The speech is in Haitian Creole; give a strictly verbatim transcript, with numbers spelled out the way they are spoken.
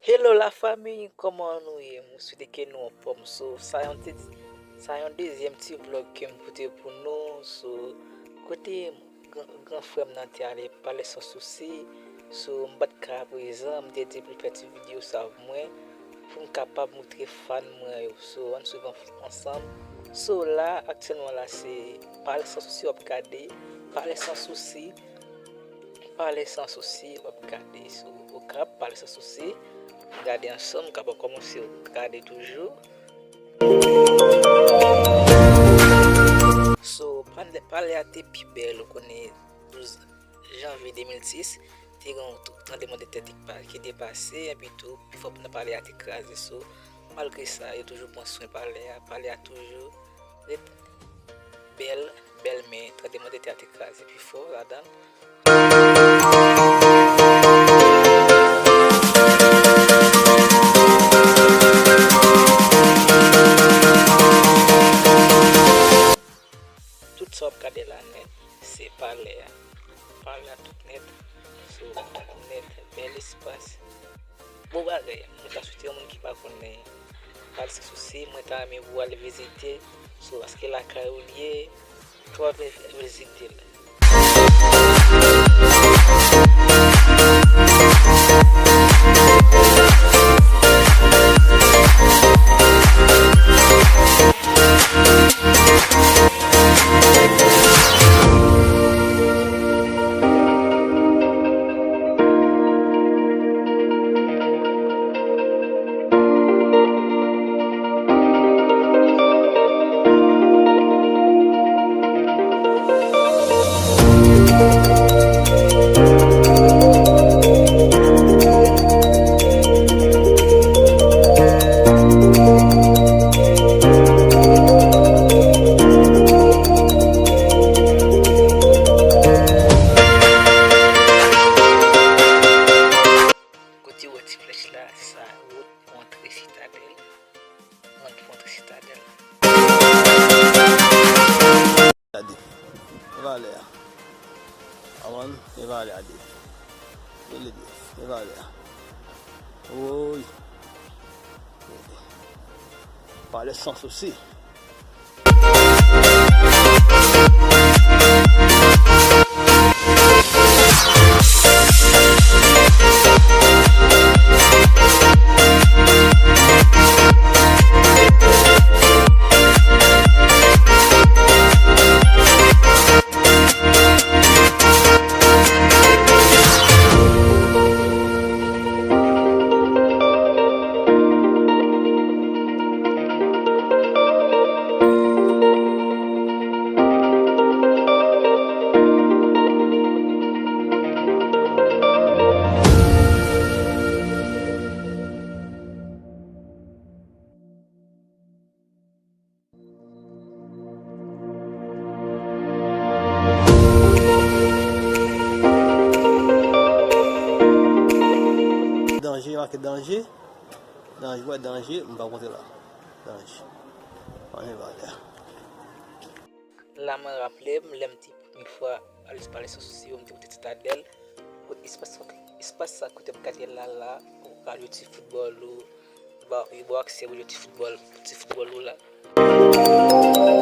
Hello la fami, kòman nou ye? Mwen swete ke nou anfòm. So, sa yon ti, sa yon dezyèm ti vlog ke m pote pou nou. So, kote gran, gran frè m nan te ale Palè San Sousi. So, m pa t ka prezan, m te di pou l fè ti videyo sa pou mwen, pou m kapab moutre fan mwen yo. So, ann swiv an-, ansanm. So, la, aktyèlman la, se Palè San Sousi w ap gade. Palè San Sousi. Palè San Sousi w ap gade. So, Okap, Palè San Sousi. Gade ansanm, kapab kòmanse gade toujou. So, palè, palè a te pi bèl, ou konnen, douz janvye de mil dis, te gen yon tr-, tranblemanntè te pa-, ki te pase, epi tou, pifò nan palè a te kraze. So, malgre sa, yo toujou pran swen palè a. Palè a toujou ret bèl, bèl, men tranblemanntè a te kraze pifò ladan l. Tout sa w ap gade la nèt, se palè a. Palè a tout nèt. So, tout nèt, bèl espas. Bon bagay, mwen ta swete yon moun ki pa konnen Palè San Sousi, mwen ta renmen pou w al vizite. So, paske lakay ou l ye, pou w al vizite l. Kote w wè ti flèch la, sa wout pou antre Sitadèl. Wout pou antre Sitadèl. Gade. E valè a. Avan, e valè a de. E le de. E valè a. Woy. Palè San Sousi. Danje, make danje. Danje, wè danje, m pa konte la. Danje. Anyen valè. La mwen raple m, lè m te premye fwa al Palè San Sousi, m te monte Sitadèl. Kot espas sa, espas sa kote m gade la la, ou ka jwe ti foutbòl ou, ba, yo ba w aksè pou jwe ti foutbòl, ti foutbòl ou la.